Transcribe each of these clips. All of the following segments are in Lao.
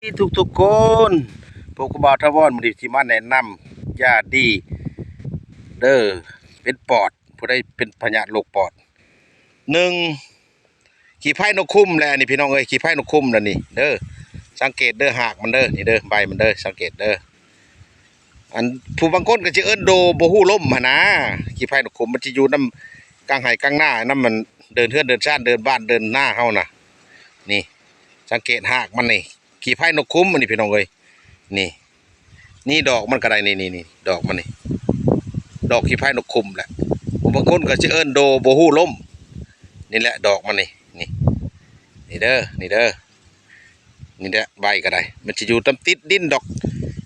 ທຸກໆຄົນ ພົບກັບບ່າວຖາວອນ ມື້ນີ້ຊິມາແນະນຳຢາດີເດີ ເປັນປອດ ຜູ້ໃດເປັນພະຍາດໂລກປອດ ໜຶ່ງ ຂີ້ໄພນົກຂຸມແຫຼະ ອັນນີ້ພີ່ນ້ອງເອີຍ ຂີ້ໄພນົກຂຸມແຫຼະນີ້ເດີ ສັງເກດເດີ ຮາກມັນເດີ ນີ້ເດີ ໃບມັນເດີ ສັງເກດເດີ ອັນຜູ້ບາງຄົນກໍຊິເອີ້ນໂດບໍ່ຮູ້ລົມຫັ້ນນາ ຂີ້ໄພນົກຂຸມ ມັນຊິຢູ່ນຳກາງໄຮ່ກາງນາ ນຳມັນເດີ່ນເຮືອນເດີ່ນຊານ ເດີ່ນບ້ານເດີ່ນນາເຮົານະ ນີ້ ສັງເກດຮາກມັນນີ້ ຂີ້ໄພນົກຂຸມ ອັນນີ້ພີ່ນ້ອງເອີຍ ນີ້ ນີ້ດອກມັນກໍໄດ້ ນີ້ໆໆ ດອກມັນນີ້ ດອກຂີ້ໄພນົກຂຸມແຫຼະ ຜູ້ບາງຄົນກໍຊິເອີ້ນໂດບໍ່ຮູ້ລົມ ນີ້ແຫຼະດອກມັນນີ້ ນີ້ ນີ້ເດີ ນີ້ເດີ ນີ້ແຫຼະ ໃບກໍໄດ້ ມັນຊິຢູ່ຕາມຕິດດິນດອກ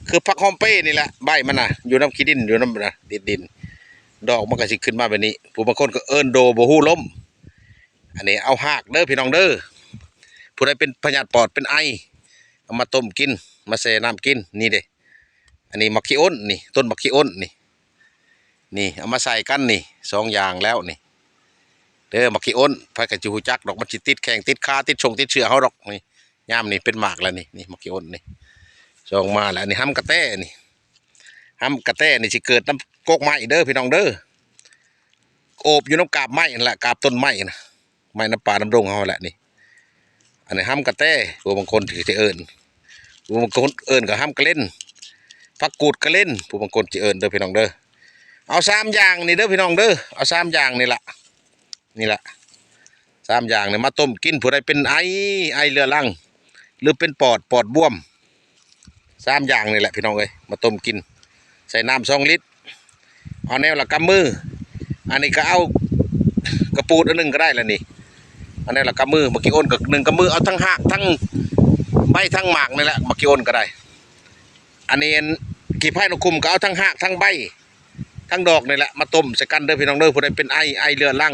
ຄືຜັກຫອມເປນີ້ແຫຼະ ໃບມັນນະ ຢູ່ນຳຂີ້ດິນ ຢູ່ນຳນະ ຕິດດິນ ດອກມັນກໍຊິຂຶ້ນມາແບບນີ້ ຜູ້ບາງຄົນກໍເອີ້ນໂດບໍ່ຮູ້ລົມ ອັນນີ້ເອົາຮາກເດີພີ່ນ້ອງເດີ ຜູ້ໃດເປັນພະຍາດປອດ ເປັນໄອ ເອົາມາຕົ້ມກິນ ມາແຊ່ນ້ຳກິນ ນີ້ເດ້ ອັນນີ້ໝາກຂີ້ອົນນີ້ ຕົ້ນໝາກຂີ້ອົນນີ້ ນີ້ເອົາມາໃສ່ກັນນີ້ ສອງຢ່າງແລ້ວນີ້ ເດີ ໝາກຂີ້ອົນ ໃຜກໍຊິຮູ້ຈັກດອກ ມັນຊິຕິດແຂ້ງຕິດຂາ ຕິດຊົງຕິດເສື້ອເຮົາດອກນີ້ ຍາມນີ້ເປັນໝາກແລ້ວນີ້ ນີ້ໝາກຂີ້ອົນນີ້ ສອງມາແລ້ວ ອັນນີ້ຮຳກະແຕນີ້ ຮຳກະແຕນີ້ຊິເກີດນຳກົກໄມ້ເດີພີ່ນ້ອງເດີ ໂອບຢູ່ນຳກາບໄມ້ຫັ້ນແຫຼະ ກາບຕົ້ນໄມ້ນະ ໄມ້ນຳປ່ານຳດົງເຮົາແຫຼະນີ້ ອັນນີ້ຮຳກະແຕ ຜູ້ບາງຄົນຊິເອີ້ນ ຜູ້ບາງຄົນເອີ້ນກໍຮຳກະເລັນ ຜັກກູດກະເລັນ ຜູ້ບາງຄົນຊິເອີ້ນເດີພີ່ນ້ອງເດີ ເອົາສາມຢ່າງນີ້ເດີພີ່ນ້ອງເດີ ເອົາສາມຢ່າງນີ້ລະ ນີ້ລະ ສາມຢ່າງນີ້ມາຕົ້ມກິນ ຜູ້ໃດເປັນໄອ ໄອເຮືອລັງ ຫຼືເປັນປອດ ປອດບວມ ສາມຢ່າງນີ້ແຫຼະພີ່ນ້ອງເອີຍ ມາຕົ້ມກິນ ໃສ່ນ້ຳສອງລິດ ເອົາແນວລະກຳມື ອັນນີ້ກໍເອົາກະປູດອັນໜຶ່ງກໍໄດ້ລະນີ້ ເອົາແນວລະກຳມື ໝາກຂີ້ອົນກໍໜຶ່ງກຳມື ເອົາທັງຮາກທັງໃບທັງໝາກນີ້ແຫຼະ ໝາກຂີ້ອົນກໍໄດ້ ອັນນີ້ອັນຂີ້ໄພນົກຂຸມກໍເອົາທັງຮາກທັງໃບ ທັງດອກນີ້ແຫຼະ ມາຕົ້ມໃສ່ກັນເດີພີ່ນ້ອງເດີ ຜູ້ໃດເປັນໄອ ໄອເຮືອລັງ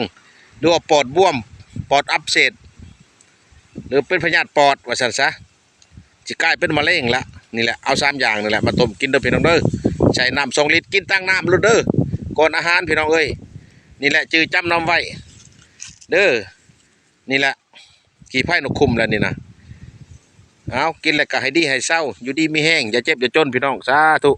ຫຼືວ່າປອດບວມ ປອດອັກເສບ ຫຼືເປັນພະຍາດປອດວ່າຊັ້ນຊະ ຊິກາຍເປັນມະເຮັງລະ ນີ້ແຫຼະ ເອົາສາມຢ່າງນີ້ແຫຼະ ມາຕົ້ມກິນເດີພີ່ນ້ອງເດີ ໃສ່ນ້ຳສອງລິດ ກິນຕັ້ງນ້ຳໂລດເດີ ກ່ອນອາຫານພີ່ນ້ອງເອີຍ ນີ້ແຫຼະຈື່ຈຳນຳໄວ້ເດີ ນີ້ແຫຼະ ຂີ້ໄພນົກຂຸມແຫຼະນີ້ນະ ເອົາ ກິນແລ້ວກໍໃຫ້ດີໃຫ້ເຊົາ ຢູ່ດີມີແຮງ ຢ່າເຈັບຢ່າຈົນພີ່ນ້ອງ ສາທຸ.